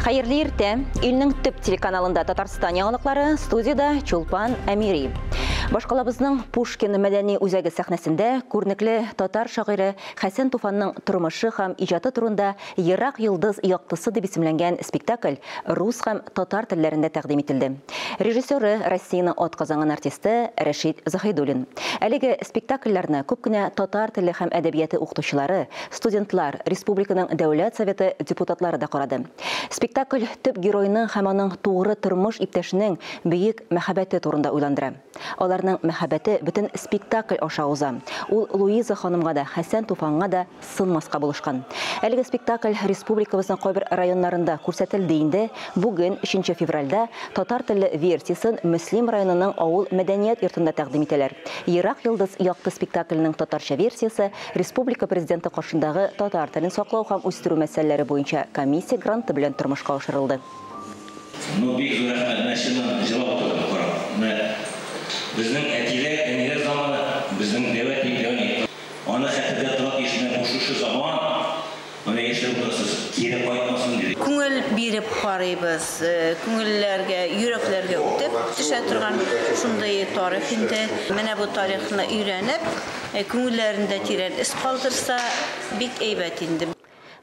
Хәерле иртә. Илнең төп телеканалында Татарстан яңалыклары, студияда Чулпан Әмири. Башкалабызның Пушкин мәдәни үзәге сәхнәсендә күренекле татар шагыйре Хәсән Туфанның тормышы һәм иҗаты турында Ерак йолдыз яктысы дип исемләнгән спектакль рус һәм татар телләрендә тәкъдим ителде. Режиссеры Россиянең атказанган артисты Рәшит Заһидуллин. Әлеге спектакльләрне күп кенә татар теле һәм әдәбияты укытучылары, студентлар, республиканың Дәүләт Советы депутатлары да карады. Спектакль төп геройның һәм аның тугры тормыш иптәшенең бөек мәхәббәте турында уйландыра. Аларның мәхәббәте бөтен спектакль аша уза. Ул Луиза ханымга да, Хәсән Туфанга да сынмаска булышкан. Әлеге спектакль республикабызның кайбер районнарында күрсәтелде инде. Бүген 3 февральдә татар телле версиясын Мөслим районының авыл мәдәният йортында тәкъдим итәләр. Ерак йолдыз якты спектакльнең татарча версиясе республика президенты каршындагы татар телен саклау һәм үстерү мәсьәләләре буенча комиссия гранты белән тормышка ашырылды. Ну, бик зур рәхмәт, менә чыннан җылап утырдым карап. Менә безнең әтиләр, әниләр заманы, безнең дәү әти, дәү әни. Аны хәтердә тора тиеш, менә бу шушы заман, менә яшьләр утырасыз, кире кайтмасын диде. Күңел биреп карыйбыз, күңелләргә, йөрәкләргә үтеп төшә торган шундый тарих инде. Менә бу тарихны өйрәнеп, күңелләрендә тирән эз калдырса, бик әйбәт инде.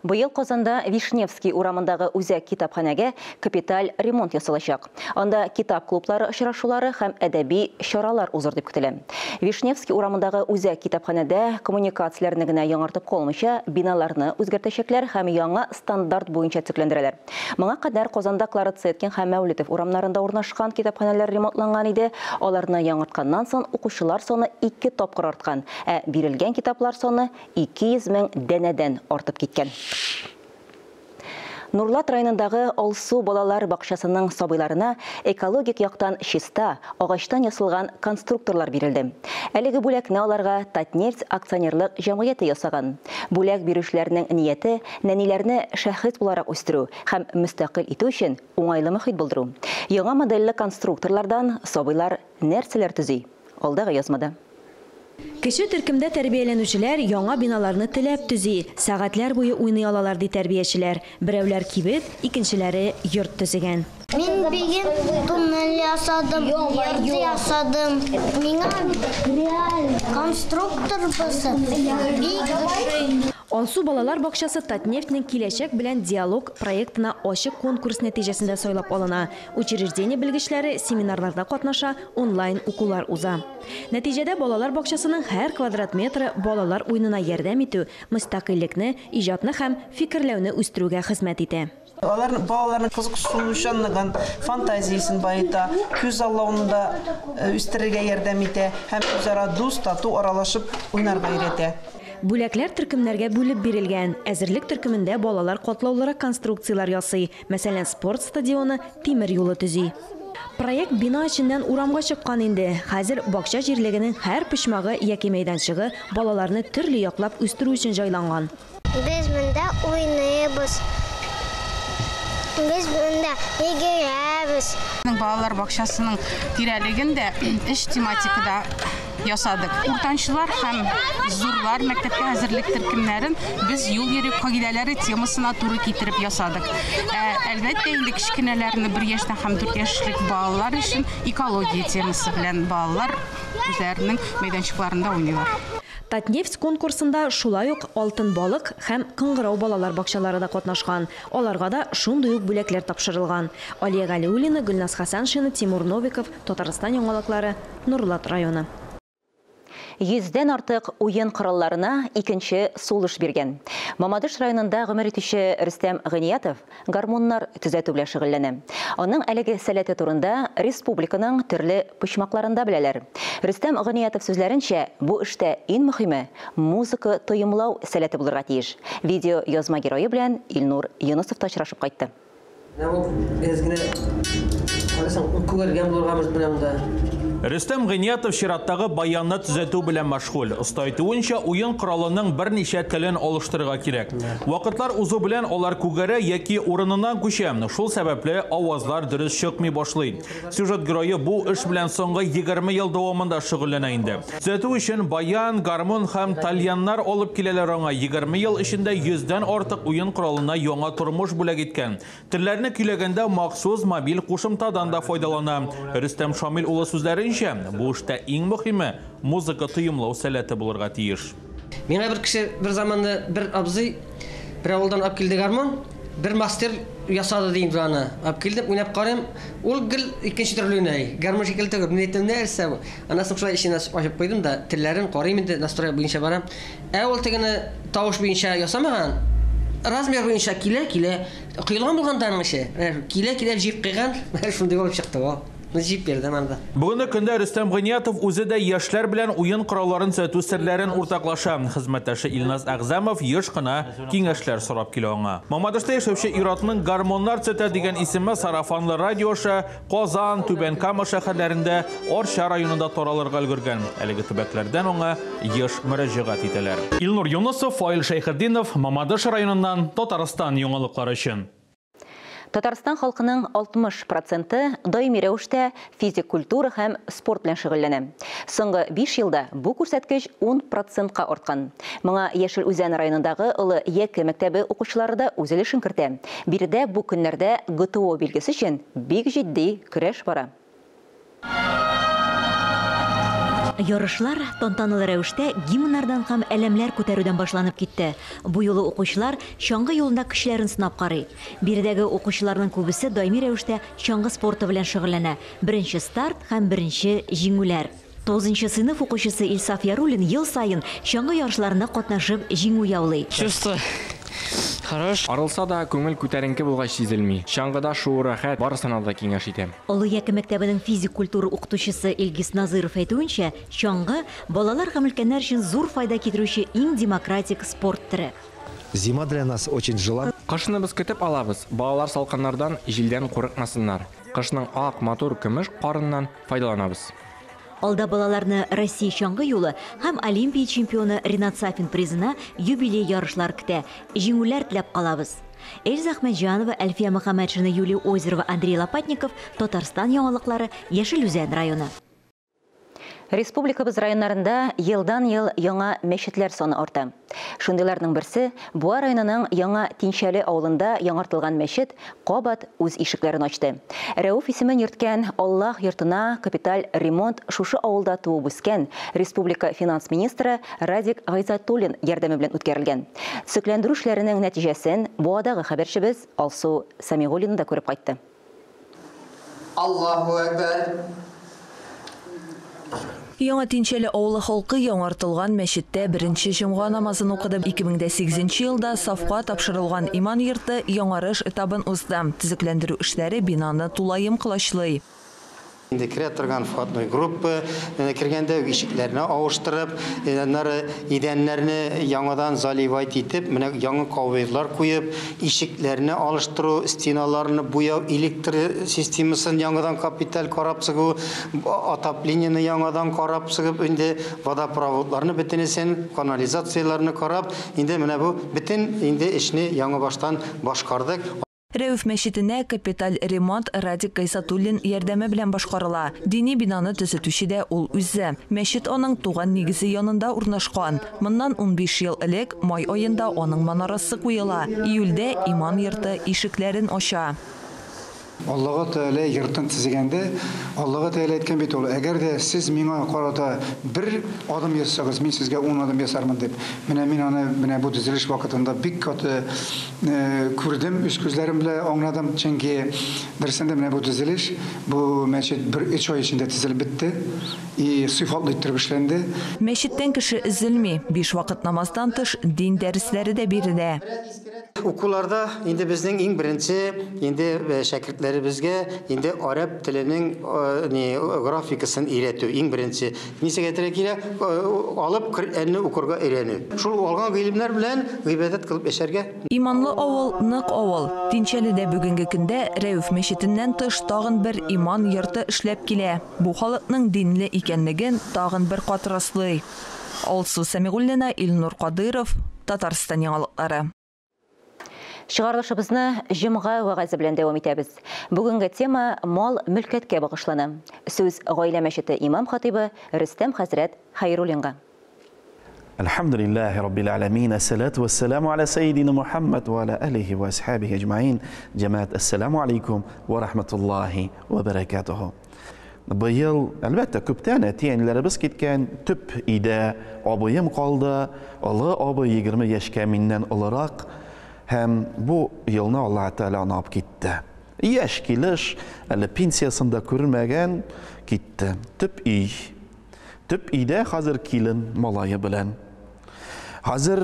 Быел Казанда Вишневский урамындагы үзәк китапханәгә капиталь ремонт ясалачак. Анда китап клублары очрашулары һәм әдәби чаралар узыр дип көтелә. Вишневский урамындагы үзәк китапханәдә коммуникацияләрне генә яңартып калмыйча, биналарны үзгәртәчәкләр һәм яңа стандарт буенча төзекләндерәләр. Моңа кадәр Казанда Клара Цеткин һәм Мәүлетов урамнарында урнашкан китапханәләр ремонтланган иде. Аларны яңартканнан соң укучылар саны 2 тапкыр арткан, ә бирелгән китаплар саны 200 мең данәдән артып киткән. Нурлат районындагы Алсу балалар бакчасының сабыйларына экологик яктан чиста, агачтан ясалган конструкторлар бирелде. Әлеге бүләкне аларга Татнефть акционерлык җәмгыяте ясаган. Бүләк бирүчеләрнең нияте нәниләрне шәхес буларак үстерү һәм мөстәкыйль итү өчен уңайлы мөхит булдыру. Яңа модельле конструкторлардан сабыйлар нәрсәләр төзи? Алдагы язмада. Кеше төркемдә тәрбияләнүчеләр яңа биналарны теләп төзи, сәгатьләр буе уйный алалар ди тәрбиячеләр. Берәүләр кибет, икенчеләре йорт төзегән. Мин бүген туннель ясадым, йорт ясадым. Миңа реаль конструктор булса бик ошый. Алсу балалар бакчасы Татнефтьнең киләчәк белән диалог проектына ачык конкурс нәтиҗәсендә сайлап алына. Учреждение белгечләре семинарларда катнаша, онлайн укулар уза. Нәтиҗәдә балалар бакчасының һәр квадрат метры балалар уенына ярдәм итү, мөстәкыйльлекне, иҗатны һәм фикерләүне үстерүгә хезмәт итә. Алар балаларның кызыксынучанлыгын, фантазиясен байыта, күзаллавын да үстерергә ярдәм итә һәм үзара дус, тату аралашып уйнарга өйрәтә. Бүләкләр төркемнәргә бүлеп бирелгән. Әзерлек төркемендә балалар катлаулырак конструкцияләр ясый. Мәсәлән, спорт стадионы, тимер юлы төзи. Проект бина эченнән урамга чыккан инде. Хәзер бакча җирлегенең һәр почмагы яки мәйданчыгы балаларны төрле яклап үстерү өчен җайланган. Без монда уйныйбыз. Без монда йөгерәбез. Балалар бакчасының тирәлегендә өч тематикада ясадык. Уртанчылар һәм зурлар мәктәпкә әзерлек төркемнәрен без юл йөрү кагыйдәләре темасына туры китереп ясадык. Әлбәттә, инде кечкенәләрне 1 яшьтән һәм 4 яшьлек балалар өчен экология темасы белән балалар үзләренең мәйданчыкларында уйныйлар. Татнефть конкурсында шулай ук Алтын балык һәм Кыңгырау балалар бакчалары да катнашкан. Аларга да шундый ук бүләкләр тапшырылган. Алия Галиуллина, Гөлназ Хәсәншина, Тимур Новиков, Татарстан яңалыклары, Нурлат районы. 100-дән артык уен коралларына икенче сулыш биргән. Мамадыш районында гомер итүче Рөстәм Гыниятов гармуннар төзәтү белән шөгыльләнә. Аның әлеге сәләте турында республиканың төрле почмакларында беләләр. Рөстәм Гыниятов сүзләренчә, бу эштә иң мөһиме музыка тоемлау сәләте булырга тиеш. Видео язма герое белән Илнур Юнусов та очрашып кайтты. Менә бу әз генә карасаң, күгәргән булырга мөмкин монда. Рөстәм Гыйниятов чираттагы баянны төзәтү белән мәшгуль. Оста әйтүенчә, уен коралының берничә телен алыштырырга кирәк. Вакытлар узу белән алар күгәрә яки урыныннан күчә. Шул сәбәпле авазлар дөрес чыкмый башлый. Сюжет герое бу эш белән соңгы 20 ел дәвамында шөгыльләнә инде. Төзәтү өчен баян, гармун һәм тальяннар алып киләләр аңа. 20 ел эчендә 100дән артык уен коралына яңа тормыш бүләк иткән. Телләрне көйләгәндә махсус мобиль кушымтадан да файдалана. Рөстәм Шамил улы сүзләренчә, бу эштә иң мөһиме музыка тоемлау сәләте булырга тиеш. Миңа бер кеше бер заманда бер абзый бер авылдан алып килде гармун, бер мастер ясады дейм аны. Алып килдем, уйнап карыйм, ул гел икенче төрле уйный. Гармун шикелле түгел. Мин әйттем, нәрсә бу? Аннан соң шулай эчен ачып куйдым да, телләрен карыйм инде, настрой буенча барам. Ә ул тегене тавыш буенча ясамаган, размер буенча килә-килә. Кыйлган булган да аның эше. Килә-килә җыеп кыйган, шундый булып чыкты ул. Җыеп бирдем анда. Бүгенге көндә Рөстәм Гыйниятов үзе дә яшьләр белән уен коралларын төзәтү серләрен уртаклаша. Хезмәттәше Илназ Әгъзамов еш кына киңәшләр сорап килә аңа. Мамадышта яшәүче ир-атның гармоннар төзәтә дигән исеме сарафанлы радио аша Казан, Түбән Кама шәһәрләрендә, Арча районында таралырга өлгергән. Әлеге төбәкләрдән аңа еш мөрәҗәгать итәләр. Илнур Юнусов, Фаил Шәйхетдинов, Мамадыш районыннан Татарстан яңалыклары өчен. Татарстан халкының 60% даими рәвештә физик культура һәм спорт белән шөгыльләнә. Соңгы 5 елда бу күрсәткеч 10%-ка арткан. Моңа Яшел Үзән районындагы Олы Яке мәктәбе укучылары да үз өлешен кертә. Биредә бу көннәрдә ГТО билгесе өчен бик җитди көрәш бара. Ярышлар тантаналы рәвештә гимннардан һәм әләмләр күтәрүдән башланып китте. Бу юлы укучылар чаңгы юлында көчләрен сынап карый. Биредәге укучыларның күбесе даими рәвештә чаңгы спорты белән шөгыльләнә. Беренче старт һәм беренче җиңүләр. 9-нчы сыйныф укучысы Илсаф Яруллин ел саен чаңгы ярышларында катнашып җиңү яулый. Чувство хорош. Арылса да күңел күтәренке булгач сизелми. Чаңгыда шуу рәхәт, барысына да киңәш итәм. Олы Яке мәктәбенең физик культура укытучысы Илгиз Назыров әйтүенчә, чаңгы балалар һәм өлкәннәр өчен зур файда китерүче иң демократик спорт төре. Зима для нас очень желанна. Кышны без көтеп алабыз. Балалар салкыннардан, җилдән курыкмасыннар. Кышның ак, матур көмеш карыннан файдаланабыз. Алда балаларны Россия чаңгы юлы һәм Олимпия чемпионы Ринат Сафин призына юбилей ярышлар көтә. Җиңүләр теләп калабыз. Эльза Ахмәтҗанова, Әлфия Мөхәммәтшина, Юлия Озерова, Андрей Лопатников, Татарстан яңалыклары, Яшел Үзән районы. Республикабыз районнарында елдан-ел яңа мәчетләр саны арта. Шундыйларның берсе Буа районының Яңа Тинчәле авылында яңартылган мәчет кабат үз ишекләрен ачты. Рәүф исемен йөрткән Аллаһ йортына капиталь ремонт шушы авылда туып үскән республика финанс министры Радик Гайзатуллин ярдәме белән үткәрелгән. Төзекләндерү эшләренең нәтиҗәсен Буадагы хәбәрчебез Алсу Самигуллина да күреп кайтты. Аллаһу акбар. Яңа Тинчәле авылы халкы яңартылган мәчеттә беренче җомга намазын укыды. 2008 елда сафка тапшырылган иман йорты яңарыш этабын узды. Төзекләндерү эшләре бинаны тулаем колачлый. Инде керә торган входной группа, кергәндә ишекләрне авыштырып, аннары идәннәрне яңадан заливать итеп, менә яңа коверлар куеп, ишекләрне алыштыру, стеналарны буяу, электр системасын яңадан капиталь карап чыгу, отоплениене яңадан карап чыгып, инде водопроводларны бөтенесен, канализацияләрне карап, инде менә бу бөтен инде эшне яңа баштан башкардык. Рәүф мәчетенә капиталь ремонт Радик Гайзатуллин ярдәме белән башкарыла. Дини бинаны төзетүче дә ул үзе. Мәчет аның туган нигезе янында урнашкан. Моннан 15 ел элек май аенда аның манарасы куела. Июльдә иман йорты ишекләрен ача. Аллаһ Тәгалә йортын төзегәндә, Аллаһ Тәгалә әйткән бит ул, әгәр дә сез миңа карата бер адым ясасагыз, мин сезгә 10 адым ясармын дип. Менә мин аны менә бу төзелеш вакытында бик каты күрдем, үз күзләрем белән аңладым, чөнки берсендә менә бу төзелеш, бу мәчет бер 3 ай эчендә төзелеп бетте и сыйфатлы итеп эшләнде. Мәчеттән кеше өзелми. 5 вакыт намаздан тыш дин дәресләре дә бирелә. Укуларда инде безнең иң беренче инде шәкертләребезгә инде араб теленең графикасын өйрәтү иң беренче. Ничек әйтергә кирәк, алып Коръәнне укырга өйрәнү. Шул алган гыйлемнәр белән гыйбадәт кылып яшәргә. Иманлы авыл, нык авыл. Тинчәледә бүгенге көндә Рәүф мәчетеннән тыш тагын бер иман йорты эшләп килә. Бу халыкның динле икәнлеген тагын бер кат раслый. Алсу Сәмигуллина, Илнур Кадыров, Татарстан яңалыклары. Чыгарылышыбызны җомга вәгазе белән дәвам итәбез. Бүгенге тема мал мөлкәткә багышлана. Сүз Гаилә мәчете имам хатыйбы Рөстәм хәзрәт Хәйруллинга. Әлхәмдүлилләһи раббил әләмин, әссәләтү вәссәламу аля сәйидина Мухаммад ва аля әһлихи ва асхабихи әҗмәин. Җәмәгать, әссәламу алейкум ва рахматуллаһи ва бәрәкәтүһү. Быел, әлбәттә, күптән әти-әниләребез киткән, төп өйдә абыем калды, олы абый 20 яшькә миннән олырак, һәм бу елны Аллаһы Тәгалә аны алып китте. Яшь килеш, әле пенсиясен дә күрмәгән, китте. Төп өй. Төп өйдә хәзер килен малае белән. Хәзер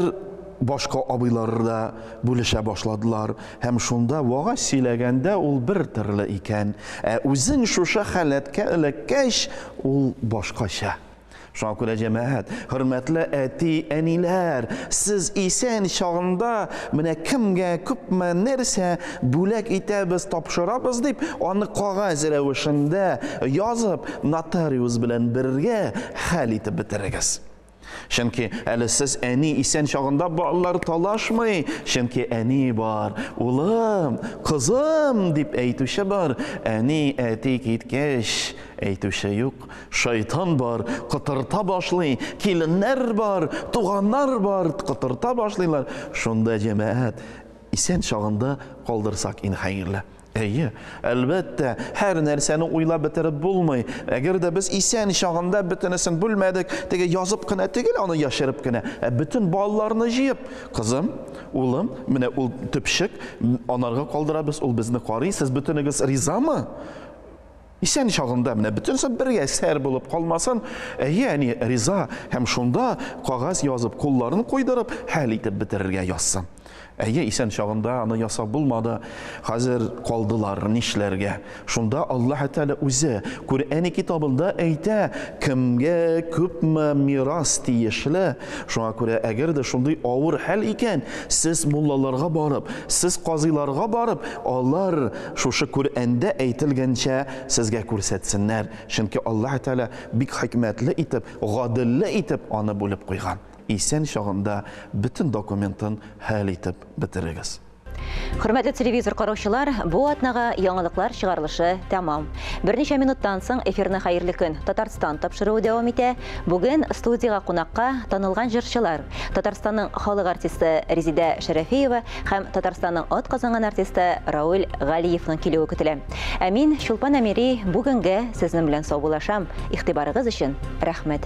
башка абыйлар да бүлешә башладылар. Һәм шунда вагаз сөйләгәндә ул бер төрле икән. Ә үзең шушы халәткә эләккәч, ул башкача. Шуңа күрә, җәмәгать, хөрмәтле әти-әниләр, сез исән чагында менә кемгә күпме нәрсә бүләк итәбез, тапшырабыз дип, аны кагазь рәвешендә язып, нотариус белән бергә хәл итеп бетерегез. Чөнки әле сез әни исән чагында балалар талашмый, чөнки әни бар, улым, кызым дип әйтүче бар, әни, әти киткәч, әйтүче юк. Шайтан бар, котырта башлый, киленнәр бар, туганнар бар, котырта башлыйлар. Шунда җәмәгать исән чагында калдырсак иң хәерле. Әйе, әлбәттә, һәр нәрсәне уйлап бетереп булмый. Әгәр дә без исән чагында бөтенесен бүлмәдек, теге язып кына түгел, аны яшереп кенә, ә бөтен балаларны җыеп, кызым, улым, менә ул төпчек, анарга калдырабыз, ул безне карый, сез бөтенегез ризамы? Исән чагында менә бөтенесе бергә сәр булып калмасын. Әйе, әни риза, һәм шунда кагаз язып, кулларын куйдырып, хәл итеп бетерергә язсын. Әйе, исән чагында аны ясап булмады. Хәзер калдылар, нишләргә? Шунда Аллаһ Тәгалә үзе Коръән китабында әйтә, кемгә күпме мирас тиешле. Шуңа күрә, әгәр дә шундый авыр хәл икән, сез муллаларга барып, сез казыйларга барып, алар шушы Коръәндә әйтелгәнчә сезгә күрсәтсеннәр. Чөнки Аллаһ Тәгалә бик хикмәтле итеп, гаделле итеп аны бүлеп куйган. Исән чагында бөтен документын хәл итеп бетерегез. Хөрмәтле телевизор караучылар, бу атнага яңалыклар чыгарылышы тәмам. Берничә минуттан соң эфирны Хәерле көн Татарстан тапшыруы дәвам итә. Бүген студиягә кунакка танылган җырчылар, Татарстанның халык артисты Резидә Шәрәфиева һәм Татарстанның атказанган артисты Рауль Галиевның килүе көтелә. Ә мин, Чулпан Әмири, бүгенгә сезнең белән саубуллашам. Игътибарыгыз өчен рәхмәт.